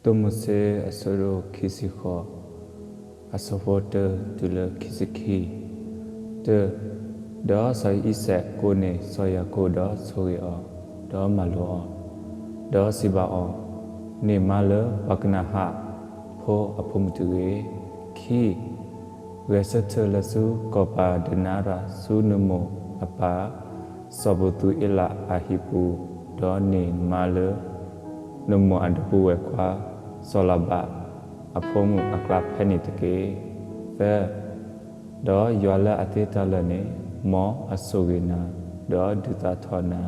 စီၤမိၤၡ့အဆၢဒိၣ်ခံဆံဃိး, အဆၢဖိတၢတုၤလၢခံဆံခံ. တၢ, ဒီးစီၤအံၤစဲးကိးန့ၢ်စီၤယၤကိာ်ဒီးဆိၣ်ဂ့ၤအီၤ, ဒီးမၤလိာ်အီၤ, ဒီးစံးဘၣ်အီၤ, န့ၢ်မါလၢပှၤကနၤဧၣ်ဖိအဖိမုၣ်တဂ့ၤ. ခံ, ဂဲၤဆၢထၢၣ်လၢဆူကီၢ်ပၤဒနၤရၣ်ဆူနမိၢ်အပၢ် စီၤပသူအ့လးအဟံၣ်ပူၤ, ဒီးန့ၢ်နမါလၢနမိၢ်အဒီပုၢ်ဝဲၢ်ခွါစီၤလၤဘးအဖိမုၣ်အကျါဖဲန့ၣ်တက့ၢ်. သၢ, ဒီးယွၤလၢအသ့တၢ်လၢာ်န့ၣ် မ်အဆိၣ်ဂ့ၤနၤ, ဒီးဒုးသးထီၣ်နၤ,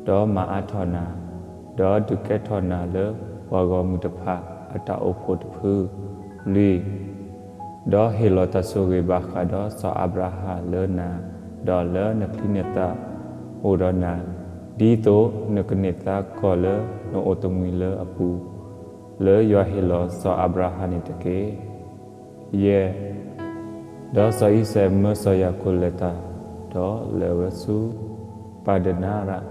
ဒီးမၤအါထီၣ်နၤ, ဒီးဒုးကဲထီၣ်နၤလၢပှၤဂီၢ်မုၢ်တဖၣ်အတၢ်အိၣ်ဖှိၣ်တဖု, လွံၢ်, ဒီးဟ့ၣ်လီၤတၢ်ဆိၣ်ဂ့ၤဘၣ်ဃးဒီးစီၤအၤဘြၤဟၣ်လၢနၤ, ဒီးလၢနချံနသၣ်အိၣ်ဒီးနၤ, ဒ်သိးနကန့ၢ်သါကီၢ်လၢနအိၣ်တမှံၤလၢအပူၤ, လၢယွၤဟ့ၣ်လီၤစီၤအၤဘြၤဟၣ်န့ၣ်တက့ၢ်. ယဲၢ်, ဒီးစီၤအံၤစဲးမၢစီၤယၤကိာ်လဲၤတၢ်, ဒီးလဲၤဝဲဆူပၤဒနၤရၣ်,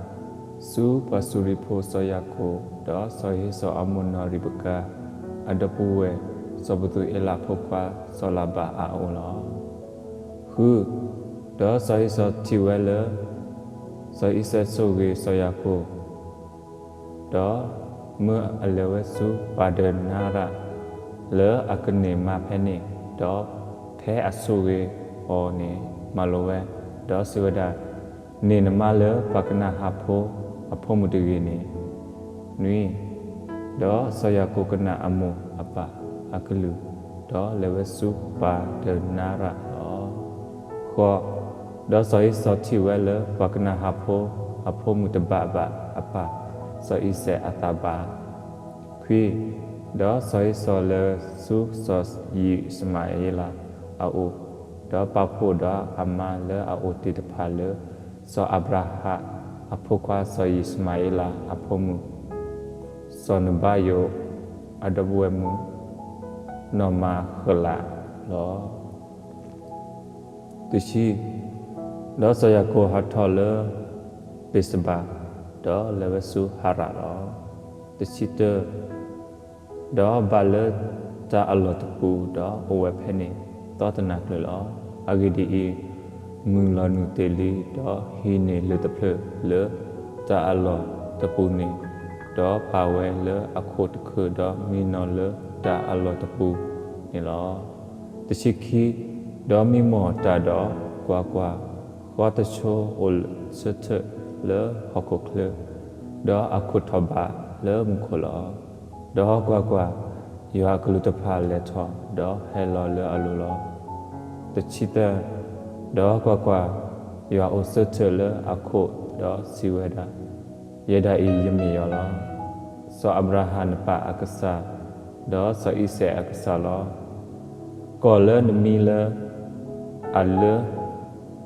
ဆူပှၤစူၤရံဖိစီၤယၤကိာ်, ဒီးစီၤဧ့စီၤအမိၢ်နီၢ်ရံးဘကၤ, အဒီပုၢ်ဝဲၢ်စီၤပသူအ့လးဖိခွါစီၤလၤဘးအအိၣ်လီၤ. ဃု, ဒီးစီၤဧ့စီၤထံၣ်ဝဲလၢ စီၤအံၤစဲးဆိၣ်ဂ့ၤစီၤယၤကိာ်, ဒီးမၢအလဲၤဝဲဆူပၤဒနၤရၣ်, လၢအကန့ၢ်မါဖဲန့ၣ်, ဒီးဖဲအဆိၣ်ဂ့ၤအီၤန့ၣ် မၤလိာ်ဝဲ, ဒီးစံးဝဲဒၣ်, န့ၢ်နမါလၢပှၤကနၤဧၣ်ဖိအဖိမုၣ်တဂ့ၤန့ၣ်. နွံ, ဒီးစီၤယၤကိာ်ကနၣ်အမိၢ်အပၢ်အကလုၢ်, ဒီးလဲၤဝဲဆူပၤဒနၤရၣ်လီၤ. ဃိး, ဒီးစီၤအံၤစဲးထံၣ်ဝဲလၢပှၤကနၤဧၣ်ဖိအဖိမုၣ်တဘၣ်ဘၣ်အပၢ်စီၤအံၤစဲးအသးဘၣ်. ခွံ, ဒီးစီၤအံၤစဲးလဲၤဆူစီၤယံးၡမၤအ့လးအအိၣ်, ဒီးပာ်ဖှိၣ်ဒီးအမါလၢအအိၣ်တ့ၢ်တဖၣ်လၢစီၤအၤဘြၤဟၣ်အဖိခွါစီၤယံးၡမၤအ့လးအဖိမုၣ် စီၤနဘၤယိာ်အဒီပုၢ်ဝဲၢ်မုၣ်နီၢ်မၤဃလးလီၤ. တဆံ, ဒီးစီၤယၤကိာ်ဟးထီၣ်လၢဘ့းၡဘၤ, ဒီးလဲၤဝဲဆူဟၤရၣ်လီၤ. တဆံတၢ, ဒီးဘၣ်လၢတၢ်အလီၢ်တပူၤ, ဒီးအိၣ်ဝဲဖဲန့ၣ်သီတနၤကျၢၤလီၤ. အဂ့ၢ်ဒ်အံၤ, မုၢ်လီၤနုာ်တ့ၢ်လံ, ဒီးဟံးန့ၢ်လၢၢ်တဖျၢၣ်လၢတၢ်အလီၢ်တပူၤန့ၣ်, ဒီးပာ်ဝဲလၢအခိၣ်တခၢၣ်, ဒီးမံနီၤလၢတၢ်အလီၢ်တပူၤန့ၣ်လီၤ. တဆံခံ, ဒီးမံမီၢ်တၢ်ဒီးကွၢ်ကွၢ်, ဃီတဆိအိၣ်ဆၢထၢၣ်လၢဟီၣ်ခိၣ်ချၢ, ဒီးအခိၣ်ထီၣ်ဘးလၢမူခိၣ်လီၤ. ဒီးကွၢ်ကွၢ်, ယွၤအကလူးတဖၣ်လဲၤထီၣ်, ဒီးဟဲလီၤလၢအလိၤလီၤ. တဆံသၢ, ဒီးကွၢ်ကွၢ်, ယွၤအိၣ်ဆၢထၢၣ်လၢအခိၣ်, ဒီးစံးဝဲဒၣ်, ယဲဒၣ်အံၤယမ့ၢ်ယွၤလီၤ. စီၤအၤဘြၤဟၣ်နပၢ်အကစၢ်, ဒီးစီၤအံၤစဲးအကစၢ်လီၤ. ကီၢ်လၢနမံလၢအလၢ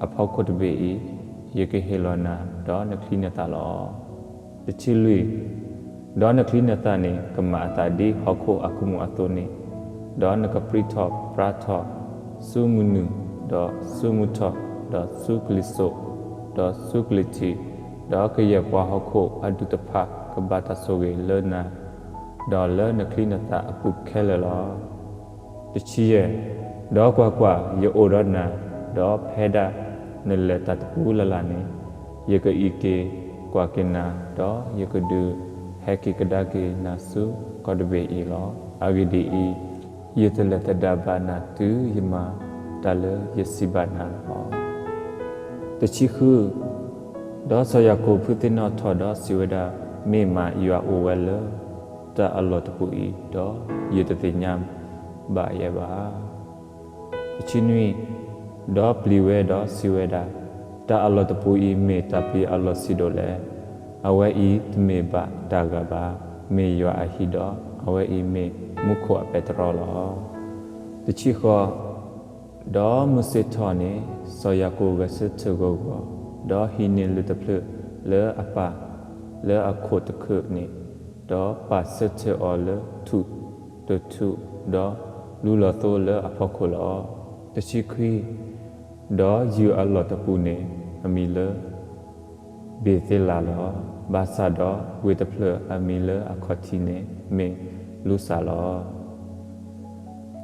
အဖီခိၣ်တဘ့ၣ်အံၤ, ယကဟ့ၣ်လီၤနၤ, ဒီးနချံနသၣ်လီၤ. တဆံလွံၢ်, ဒီးနချံနသၣ်န့ၣ်ကမၤအသးဒ်ဟီၣ်ခိၣ်အကမူၣ်အသိးန့ၣ်, ဒီးနကပြံထီၣ်ပြါထီၣ်ဆူမုၢ်နုာ်, ဒီးဆူမုၢ်ထီၣ်, ဒီးဆူကလံၤစိး, ဒီးဆူကလံၤထံး, ဒီးကယဲၢ်ပှၤဟီၣ်ခိၣ်အဒူၣ်တဖၣ်ကဘၣ်တၢ်ဆိၣ်ဂ့ၤလၢနၤ, ဒီးလၢနချံနသၣ်အပူၤခဲလၢာ်လီၤ. တဆံယဲၢ်, ဒီးကွၢ်ကွၢ်, ယအိၣ်ဒီးနၤ, ဒီးဖဲဒၣ်နလဲၤတၢ်တပူၤလၢ်လၢ်န့ၣ်, ယကအံးက့ၤကွၢ်က့ၤနၤ, ဒီးယကဒုးဟဲက့ၤကဒါက့ၤနၤဆူကီၢ်တဘ့ၣ်အံၤလီၤ. အဂ့ၢ်ဒ်အံၤ, ယတလဲၤသဒၣ်ဘၣ်နၤတုၤယမၤတၢ်လၢယစံးဘၣ်နၤလီၤ. တဆံဃု, ဒီးစီၤယၤကိာ်ဖုသ့ၣ်နီၣ်ထီၣ်ဒီးစံးဝဲဒၣ်, မ့ၢ်မးယွၤအိၣ်ဝဲလၢတၢ်အလီၢ်တပူၤအံၤ, ဒီးယတသ့ၣ်ညါဘၣ်ယဲဘၣ်. တဆံနွံ, ဒီးပျံၤဝဲဒီးစံးဝဲဒၣ်, တၢ်အလီၢ်တပူၤအံၤမ့ၢ်တၢ်ပျံၤအလီၢ်ဆံးဒိၣ်လဲၣ်. အဝဲအံၤတမ့ၢ်ဘၣ်တၢ်ဂၤဘၣ်, မ့ၢ်ယွၤအဟံၣ်ဒီး, အဝဲအံၤမ့ၢ်မူခိၣ်အပဲတြီလီၤ. တဆံဃိး, ဒီးမုၢ်ဆ့ၣ်ထီၣ်န့ၣ်, စီၤယၤကိာ်ဂဲၤဆၢထၢၣ်ဂီၤဂီၤ, ဒီးဟံးန့ၢ်လၢၢ်တဖျၢၣ်လၢအပၢ်လၢအခိၣ်တခၢၣ်န့ၣ်, ဒီးပာ်ဆၢထၢၣ်အီၤလၢထူၣ်တထူၣ်, ဒီးလူလီၤသိလၢအဖီခိၣ်လီၤ. တဆံခွံ, ဒီးယုၢ်အလီၢ်တပူၤန့ၣ်အမံၤလၢ ဘ့ၤသ့လးလီၤ. ဘၣ်ဆၣ်ဒီးဝ့ၢ်တဖျၢၣ်အမံၤလၢအခီၣ်ထံးန့ၣ်မ့ၢ် လူၤစၢ်လီၤ.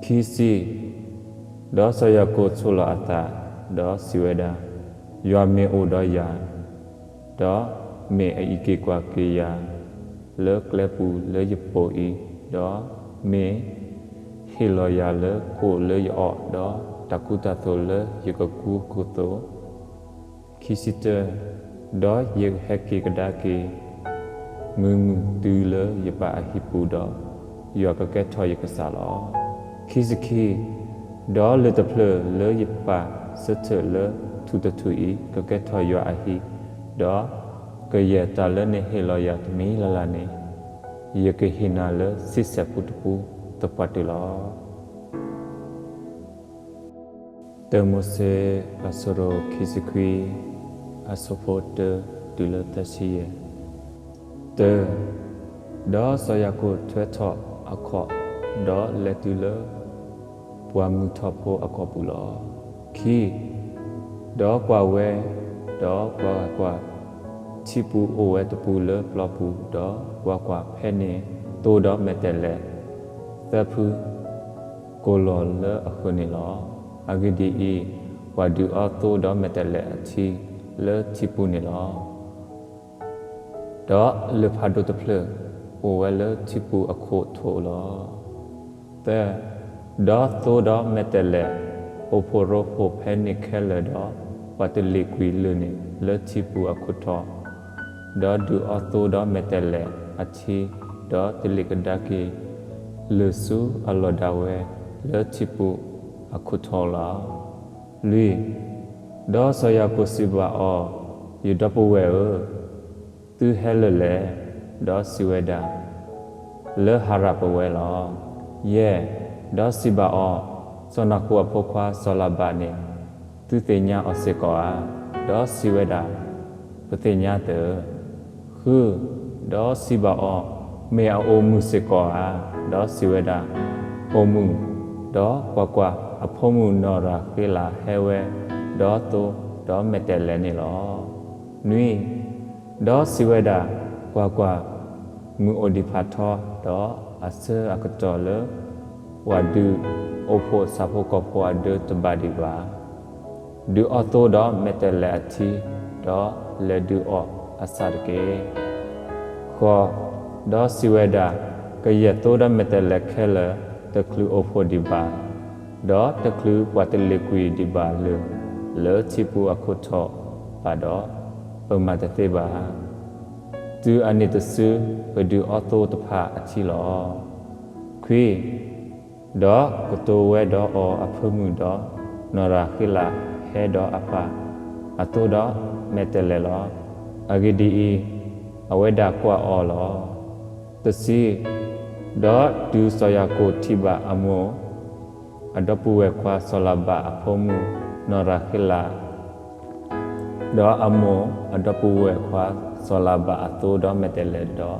ခံဆံ, ဒီးစီၤယၤကိာ်ဆိၣ်လီၤအသး, ဒီးစံးဝဲဒၣ်, ယွၤမ့ၢ်အိၣ်ဒီးယၤ, ဒီးမ့ၢ်အအံးက့ၤကွၢ်က့ၤယၤလၢကျဲပူၤလၢယပိာ်အံၤ, ဒီးမ့ၢ်ဟ့ၣ်လီၤယၤလၢကိၣ်လၢယအီၣ်, ဒီးတၢ်ကူတၢ်သိးလၢယကကူအကသိး, ခံဆံတၢ, ဒီးယဟဲက့ၤကဒါက့ၤ မုာ်မုာ်တုၤလၢယပၢ်အဟံၣ်ပူၤဒီး, ယွၤကကဲထီၣ်ယကစၢ်လီၤ. ခံဆံခံ, ဒီးလၢၢ်တဖျၢၣ်လၢယပၢ်ဆၢထၢၣ်လၢထူၣ်တထူၣ်အံၤ ကကဲထီၣ်ယွၤအဟံၣ်, ဒီးကယဲၢ်တၢ်လၢနဟ့ၣ်လီၤယၤတမံၤလၢ်လၢ်န့ၣ်, ယကဟ့ၣ်နၤလၢဆံဆဲၣ်ဖိတပူသပှၢ်တၢၢ်လီၤ. တၢမိၤၡ့ အဆၢဒိၣ်ခံဆံခွံ, အဆၢဖိတၢတုၤလၢသၢဆံယဲၢ်. တၢ, ဒီးစီၤယၤကိာ်ထွဲထီၣ်အခီၣ်, ဒီးလဲၤတုၤလၢပှၢ်မုၢ်ထီၣ်ဖိအကီၢ်ပူၤလီၤ. ခံ, ဒီးကွၢ်ဝဲ, ဒီးကွၢ်ကွၢ်, ထံပူၤအိၣ်ဝဲတပူၤလၢပျီပူၤ, ဒီးကွၢ်ကွၢ်, ဖဲန့ၣ်သိဒီးမဲာ်တဲးလဲးသၢဖု ကိၢ်လီၤလၢအဃၢၤန့ၣ်လီၤ. အဂ့ၢ်ဒ်အံၤ, ပှၤဒုးအီသိဒီးမဲာ်တဲးလဲးအထံလၢထံပူၤန့ၣ်လီၤ. ဒီးလၢၢ်ဖးဒိၣ်တဖျၢၣ်အိၣ်ဝဲလၢထံပူၤအခိၣ်ထိးလီၤ. သၢ, ဒီးသိဒီးမဲာ်တဲးလဲးအိၣ်ဖှိၣ်ရိဖှိၣ်ဖဲန့ၣ်ခဲလၢာ်ဒီး, ပှၤတလ့ၤကွံာ်လၢၢ်န့ၣ်လၢထံပူၤအခိၣ်ထိး, ဒီးဒုးအီသိဒီးမဲာ်တဲးလဲးအထံ, ဒီးတလ့ၤကဒါက့ၤ လၢၢ်ဆူအလီၢ်ဒၣ်ဝဲလၢထံပူၤအခိၣ်ထိးလီၤ. လွံၢ်, ဒီးစီၤယၤကိာ်စံးဘၣ်အီၤ, ယဒီပုၢ်ဝဲၢ်ဧၢ, သုဟဲလၢာ်လဲၣ်. ဒီးစံးဝဲဒၣ်, လၢဟၤရၣ်ပဝဲလီၤ. ယဲၢ်, ဒီးစံးဘၣ်အီၤ, စီၤနၤဃိၣ်အဖိခွါစီၤလၤဘၣ်န့ၣ် သုသ့ၣ်ညါအီၤစ့ၢ်ကီးဧါ. ဒီးစံးဝဲဒၣ်, ပသ့ၣ်ညါသၢၢ်. ဃု, ဒီးစံးဘၣ်အီၤ, မ့ၢ်အအိၣ်မုာ်စ့ၢ်ကီးဧါ. ဒီးစံးဝဲဒၣ်, အိၣ်မုာ်. ဒီးကွၢ်ကွၢ်, အဖိမုၣ်နီၢ်ရၤဃ့လးဟဲဝဲ, ဒီးသိဒီးမဲာ်တဲးလဲးန့ၣ်လီၤ. နွံ, ဒီးစံးဝဲဒၣ်, ကွၢ်ကွၢ်, မုၢ်အိၣ်ဒံးဖးထီ, ဒီးအဆၢအကတီၢ်လၢ ပှၤဒုးအိၣ်ဖှိၣ်ဆၣ်ဖိကီၢ်ဖိအဒၢတဘၣ်ဒံးဘၣ်. ဒုးအီသိဒီးမဲာ်တဲးလဲးအထံ, ဒီးလဲၤဒုးအီၣ်အဆၣ်တက့ၢ်. ဃိး, ဒီးစံးဝဲဒၣ်, ကယဲၢ်သိဒီးမဲာ်တဲးလဲးခဲလၢာ် တချုးအိၣ်ဖှိၣ်ဒံးဘၣ်, ဒီးတချုးပှၤတလ့ၤကွံာ်ဒံးဘၣ်လၢၢ်လၢထံပူၤအခိၣ်ထိးဘၣ်ဒီး, ပမၤတသ့ဘၣ်. တုၤအနံၤတစု ပဒုးအီသိတဖၣ်အထံလီၤ. ခွံ, ဒီးကတိၤဝဲဒီးအီၤအဖၢမုၢ်ဒီး, နီၢ်ရၤဃ့လးဟဲဒီးအပၢ်, အသိဒီးမဲာ်တဲးလဲးလီၤ. အဂ့ၢ်ဒ်အံၤ, အဝဲဒၣ်ကွၢ်အီၤလီၤ. တဆံ, ဒီးတုၤစီၤယၤကိာ်ထံၣ်ဘၣ်အမိၢ်အဒီပုၢ်ဝဲၢ်ခွါစီၤလၤဘၣ်အဖိမုၣ်နီၢ်ရၤဃ့လး, ဒီးအမိၢ်အဒီပုၢ်ဝဲၢ်ခွါစီၤလၤဘၣ်အသိဒီးမဲာ်တဲးလဲးဒီး,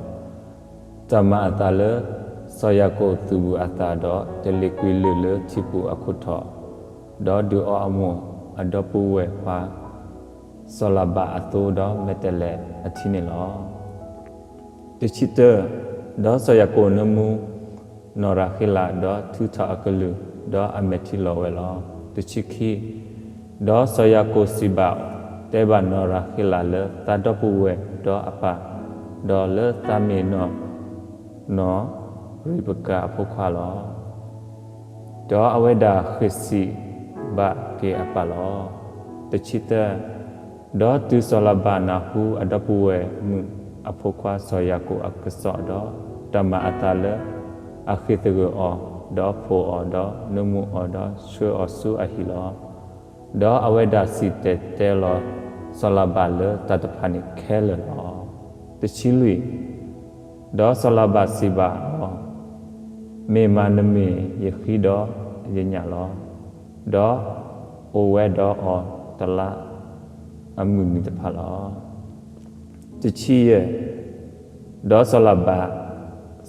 တၢ်မၤအသးလၢစီၤယၤကိာ်သူၣ်ဘူၣ်အသးဒီး တလ့ၤကွံာ်လၢၢ်လၢထံပူၤအခိၣ်ထိး, ဒီးဒုးအီအမိၢ်အဒီပုၢ်ဝဲၢ်ခွါစီၤလၤဘၣ်အသိဒီးမဲာ်တဲးလဲးအထံန့ၣ်လီၤ. တဆံတၢ, ဒီးစီၤယၤကိာ်နၢမူနီၢ်ရၤဃ့လး, ဒီးထုးထီၣ်အကလုၢ်, ဒီးအမဲာ်ထံလီၤဝဲလီၤ. တဆံခံ, ဒီးစီၤယၤကိာ်စံးဘၣ်, တဲဘၣ်နီၢ်ရၤဃ့လးလၢသးဒီပုၢ်ဝဲၢ်ဒီးအပၢ်, ဒီးလၢသးမ့ၢ်နီၢ် နီၢ်ရံးပကၤအဖိခွါလီၤ. ဒီးအဝဲဒၣ်ဃ့ၢ်စံးဘၣ်က့ၤအပၢ်လီၤ. တဆံသၢ, ဒီးတုၤစီၤလၤဘၣ်နၢ်ဟူအဒီပုၢ်ဝဲၢ်မုၣ်အဖိခွါစီၤယၤကိာ်အကစီၣ်ဒီး, တၢ်မၤအသးလၢအဃ့ၢ်သဂၢၢ်အီၤ, ဒီးဖှိၣ်အီၤ, ဒီးနၢမူအီၤဒီးဆှၢအီၤဆူအဟံၣ်လီၤ. ဒီးအဝဲဒၣ်စံၣ်တဲၤတဲလီၤစီၤလၤဘၣ်လၢတၢ်တဖၣ်န့ၣ်ခဲလၢာ်လီၤ. တဆံလွံၢ်, ဒီးစီၤလၤဘၣ်စံးဘၣ်အီၤ, မ့ၢ်မးနမ့ၢ်ယဃံဒီးယညၣ်လီၤ. ဒီးအိၣ်ဝဲဒီးအီၤတလါအမုၢ်နံၤတဖၣ်လီၤ. တဆံယဲၢ်, ဒီးစီၤလၤဘၣ်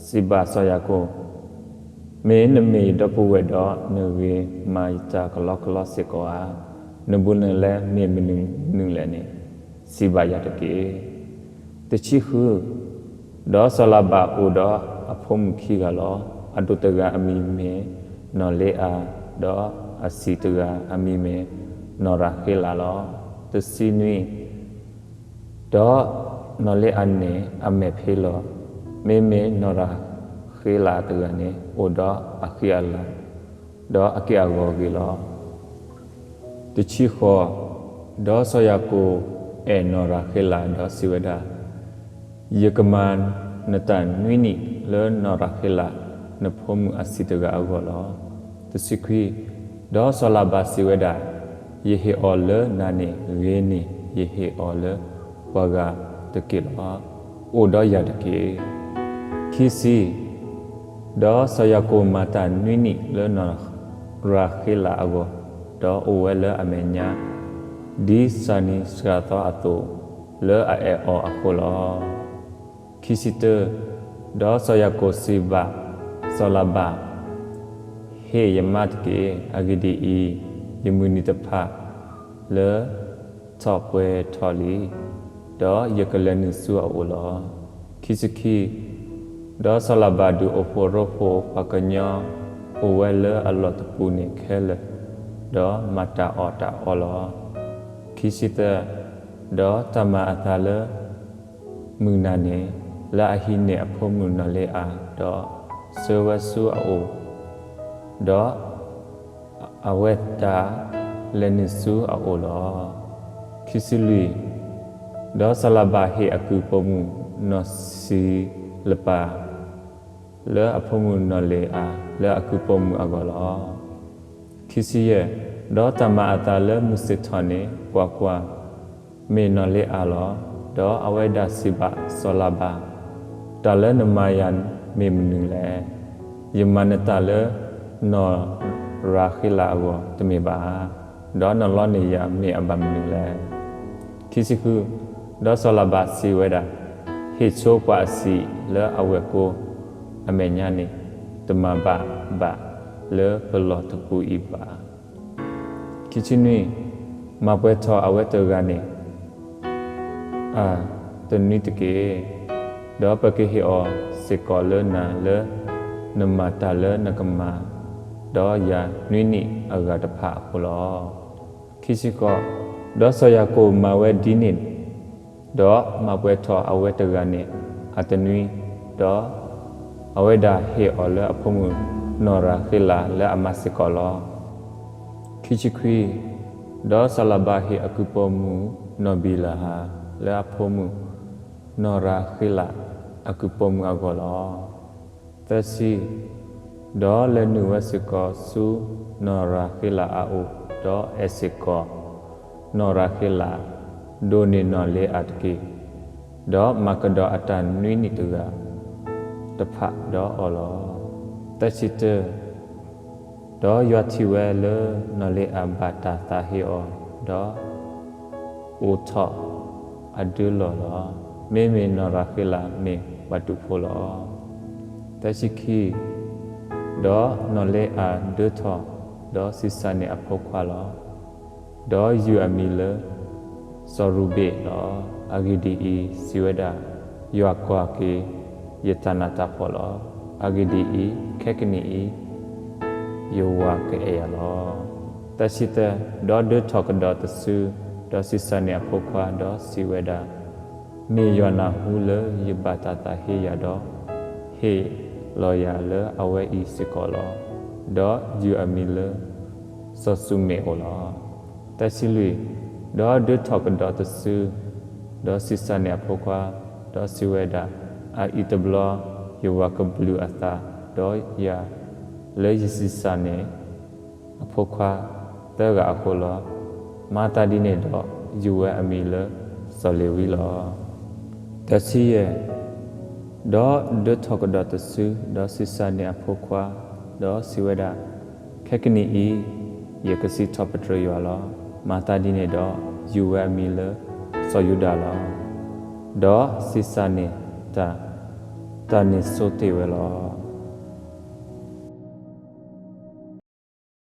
စံးဘၣ်စီၤယၤကိာ်, မ့ၢ်နမ့ၢ်ယဒီပုၢ်ဝဲၢ်ဒီး နဂ့ၤမၤယတၢ်ကလီကလီစ့ၢ်ကီးဧါ. နဘူးနလဲမ့ၢ်မနုၤမနုၤလဲၣ်န့ၣ်, စံးဘၣ်ယၤတက့ၢ်. တဆံဃု, ဒီးစီၤလၤဘၣ်အိၣ်ဒီး ဒီးအဖိမုၣ်ခံဂၤလီၤ. အဒိၣ်တဂၤအမံၤမ့ၢ်နီၢ်လ့အၤ, ဒီးအဆံးတဂၤအမံၤမ့ၢ်နီၢ်ရၤဃ့လးလီၤ. တဆံနွံ ဒီးနီၢ်လ့အၤန့ၣ်အမဲာ်ဖ့လီၤ. မ့မ့ၢ်နီၢ်ရၤဃ့လးတဂၤန့ၣ် အိၣ်ဒီးအဃံအလၤ ဒီးအက့ၢ်အဂီၤဂ့ၤလီၤ. တဆံဃိး, ဒီးစီၤယၤကိာ်အဲၣ်နီၢ်ရၤဃ့လး ဒီးစံးဝဲဒၣ်, ယကမၤနတၢ်နွံနံၣ်လၢနီၢ်ရၤဃ့လး နဖိမုၣ်အဆံးတဂၤအဂီၢ်လီၤ. တဆံခွံ, ဒီးစီၤလၤဘၤစံးဝဲဒၣ်, ယဟ့ၣ်အီၤလၢနၤန့ၣ်ဂ့ၤန့ၢ် ယဟ့ၣ်အီၤလၢပှၤဂၤတက့ၢ်လီၤ. အိၣ်ဒီးယၤတက့ၢ်. ခံဆံ, ဒီးစီၤယၤကိာ်မၤတၢ်နွံနံၣ်လၢနီၢ်ရၤဃ့လးအဂီၢ်, ဒီးအိၣ်ဝဲလၢအမဲာ်ညါ ဒ်စှၤနံၤစှၤသီအသိး လၢအအဲၣ်အီၤအဃိလီၤ. ခံဆံတၢ, ဒီးစီၤယၤကိာ်စံးဘၣ်စီၤလၤဘၤ, ဟ့ၣ်ယမါတက့ၢ်. အဂ့ၢ်ဒ်အံၤ, ယမုၢ်နံၤတဖၣ် လၢထီၣ်ပှဲၤထီၣ်လံ, ဒီးယကလဲၤနုာ်ဆူအအိၣ်လီၤ. ခံဆံခံ, ဒီးစီၤလၤဘၤဒုးအိၣ်ဖှိၣ်ရိဖှိၣ်ပှၤကညီ အိၣ်ဝဲလၢအလီၢ်တပူၤန့ၣ်ခဲလၢာ်, ဒီးမၤတၢ်အီၣ်တၢ်အီလီၤ. ခံဆံသၢ, ဒီးတၢ်မၤအသးလၢ မုၢ်နၤန့ၣ် လၢအဟံးန့ၢ်အဖိမုၣ်နီၢ်လ့အၤ, ဒီးဆှၢဝဲဆူအအိၣ်, ဒီးအဝဲဒၣ်လဲၤနုာ်ဆူအအိၣ်လီၤ. ခံဆံလွံၢ်, ဒီးစီၤလၤဘၤဟ့ၣ်အကုၢ်ပိာ်မုၣ်နီၢ်စံလပၤ လၢအဖိမုၣ်နီၢ်လ့အၤ လၢအကုၢ်ပိာ်မုၣ်အဂီၢ်လီၤ. ခံဆံယဲၢ်, ဒီးတၢ်မၤအသးလၢမုၢ်ဆ့ၣ်ထီၣ်န့ၣ် ကွၢ်ကွၢ်, မ့ၢ်နီၢ်လ့အၤလီၤ. ဒီးအဝဲဒၣ်စံးဘၣ်စီၤလၤဘၤ, တၢ်လၢနမၤယၤမ့ၢ်မနုၤလဲၣ်. ယမၤနတၢ်လၢနီၢ်ရၤဃ့လးအဂီၢ်တမ့ၢ်ဘၣ်ဧါ. ဒီးနလီန့ၢ်ယၤမ့ၢ်အဘၣ်မနုၤလဲၣ်. ခံဆံဃု, ဒီးစီၤလၤဘၤစံးဝဲဒၣ်, ဟ့ၣ်ဆိပှၤအဆံးလၢအဝဲၢ်ကိအမဲာ်ညါန့ၣ် တမၤဘၣ်ဘၣ်လၢပလီၢ်တပူၤအံၤဘၣ်. ခံဆံနွံ, မၤပှဲၤထီၣ်အဝဲတဂၤန့ၣ် အတနွံတက့ၢ်. ဒီးပကဟ့ၣ်အီၤစ့ၢ်ကီးလၢနၤလၢ နမၤတၢ်လၢနကမၤဒီးယၤနွံနံၣ်အဂၤတဖၣ်အဃိလီၤ. ခံဆံဃိး, ဒီးစီၤယၤကိာ်မၤဝဲဒ်န့ၣ်, ဒီးမၤပှဲၤထီၣ်အဝဲတဂၤန့ၣ် အတနွံ, ဒီးအဝဲဒၣ်ဟ့ၣ်အီၤလၢအဖိမုၣ်နီၢ်ရၤဃ့လးလၢအမါစ့ၢ်ကီးလီၤ. ခံဆံခွံ, ဒီးစီၤလၤဘၤဟ့ၣ်အကုၢ်ပိာ်မုၣ်နီၢ်ဘံၤလၤဟၤ လၢအဖိမုၣ်နီၢ်ရၤဃ့လးအကုၢ်ပိာ်မုၣ်အဂီၢ်လီၤ. သၢဆံ, ဒီးလဲၤနုာ်ဝဲစ့ၢ်ကီးဆူနီၢ်ရၤဃ့လးအအိၣ်, ဒီးအဲၣ်စ့ၢ်ကီးနီၢ်ရၤဃ့လး, ဒိးန့ၢ်နီၢ်လ့အၤတက့ၢ်. ဒီးမၤကဒီးအတၢ်နွံနံၣ်တဂၤတဖၣ်ဒီးအီၤလီၤ. သၢဆံတၢ, ဒီးယွၤထံၣ်ဝဲလၢနီၢ်လ့အၤဘၣ်တၢ်သးဟ့အီၤ, ဒီးအိၣ်ထီၣ်အဒၢလီၢ်လီၤ. မ့မ့ၢ်နီၢ်ရၤဃ့လးမ့ၢ်ပှၤတူာ်ဖိလီၤ. သၢဆံခံ, ဒီးနီၢ်လ့အၤဒၢထီၣ်, ဒီးဆံးစၢ်န့ၢ်အဖိခွါလီၤ. ဒီးယုၢ်အမံၤလၢ စီၤရူၤဘ့ၣ်လီၤ. အဂ့ၢ်ဒ်အံၤ, စံးဝဲဒၣ်, ယွၤကွၢ်က့ၤယတၢ်နးတၢ်ဖှီၣ်လီၤ. အဂ့ၢ်ဒ်အံၤ, ခဲကနံၣ်အံၤ ယဝၤကအဲၣ်ယၤလီၤ. သၢဆံသၢ, ဒီးဒၢထီၣ်ကဒီးတစု, ဒီးဆံးစၢ်န့ၢ်အဖိခွါ, ဒီးစံးဝဲဒၣ်, မ့ၢ်ယွၤနၢ်ဟူလၢယဘၣ်တၢ်သးဟ့ယၤဒီး, ဟ့ၣ်လီၤယၤလၢအဝဲအံၤစ့ၢ်ကီးလီၤ. ဒီးယုၢ်အမံၤလၢ စီၤစူၤမ့ၣ်အိၣ်လီၤ. သၢဆံလွံၢ်, ဒီးဒၢထီၣ်ကဒီးတစု, ဒီးဆံးစၢ်န့ၢ်အဖိခွါ, ဒီးစံးဝဲဒၣ်, အအံၤတဘျီယဝၤကဘျုးအသးဒီးယၤ လၢယဆံးစၢ်န့ၢ်အဖိခွါသၢဂၤအဃိလီၤ. မၤသးဒ်န့ၣ်ဒီး ယုၢ်ဝဲအမံၤလၢစီၤလ့ၤဝံလီၤ. သၢဆံယဲၢ်, ဒီးဒၢထီၣ်ကဒီးတစု, ဒီးဆံးစၢ်န့ၢ်အဖိခွါ, ဒီးစံးဝဲဒၣ်, ခဲကနံၣ်အံၤ ယကစံးထီၣ်ပတြၢၤယွၤလီၤ. မၤသးဒ်န့ၣ်ဒီး ယုၢ်ဝဲအမံၤလၢစီၤယူဒၤလီၤ. ဒီးဆံးစၢ်န့ၢ်တၢ်, တၢ်န့ၣ်ဆိတ့ၢ်ဝဲလီၤ.